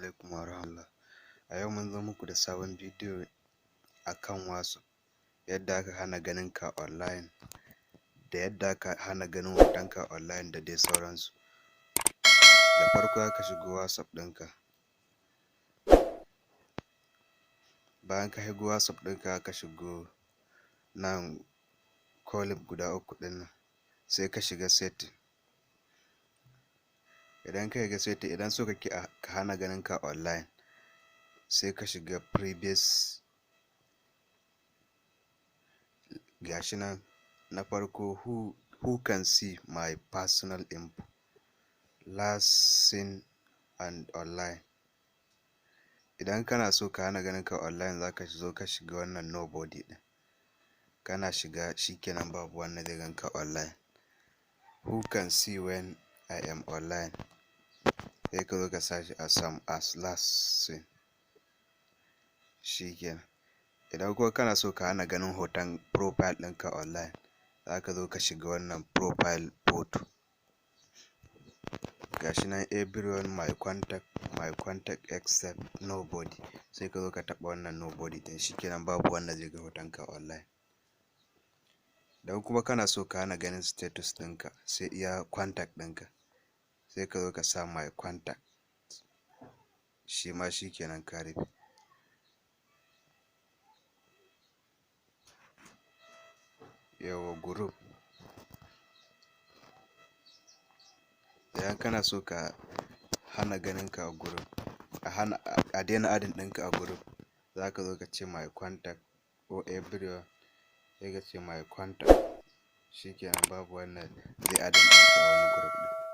Alaikum warahmatullah. A yau mun zo muku da sabon bidiyo akan WhatsApp, yadda aka hana ganin ka online da yadda aka hana ganin hotonka online da dai sauransu. Da farko zaka shigo WhatsApp ɗinka. Bayan ka shigo WhatsApp ɗinka, ka shigo nan column guda uku ɗin nan, sai ka shiga setting. Idan ka shiga setting, idan so kake ka hana ganin ka online, sai ka shiga privacy. Gashi nan na farko, who can see my personal info, last seen and online. Idan kana so ka hana ganin ka online, zaka zo ka shiga wannan nobody ɗin. Kana shiga, shikenan, babu wanda zai ganka online. Who can see when I am online, sai ka zo ka sa shi as same as last seen, shikenan. Idan kuma kana so ka hana ganin hoton profile ɗinka online, zaka zo ka shiga wannan profile photo. Gashi nan everyone, my contact, my contact except, nobody. Sai ka zo ka taɓa wannan nobody ɗin, shikenan, babu wanda zai ga hotonka online. Idan kuma kana so ka hana ganin status ɗinka sai iya contact ɗinka, sai ka zo ka sa my contact, shima shikenan, ka rufe. Yawwa, group. Idan kana so ka hana ganin ka a group, a hana, a daina adding ɗinka a group, zaka zo ka ce my contact or everyone, sai ka ce my contact, shikenan, babu wanda zai adding ɗinka a wani group ɗin.